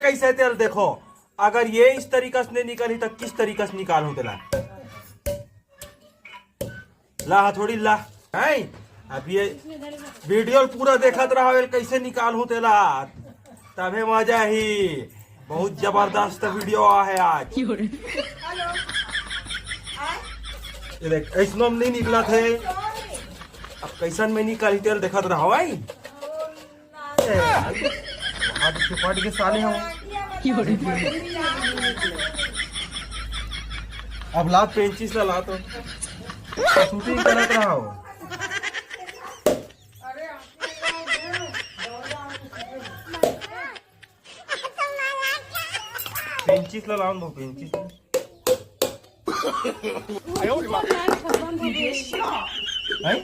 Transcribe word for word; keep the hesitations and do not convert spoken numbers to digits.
कैसे तेल देखो, अगर ये इस तरीका से नहीं निकली तो किस तरीका से निकालहूं तेला? ला हथौड़ी ला। हैं? अब ये वीडियो पूरा देखत रहा, कैसे निकालहूं तेला, तभे मजा ही। बहुत जबरदस्त वीडियो आ है आज। ये देख, ऐसनो में नहीं निकला थे। अब कैसन में निकाली तेल देखत रहा भाई। ए, हाथ चिपट के साले हो। अब ला पेंचिस ला, ला तो शूटिंग करत रहा हो। पेंचिस ला लाओ, दो पेंचिस ला। हैं?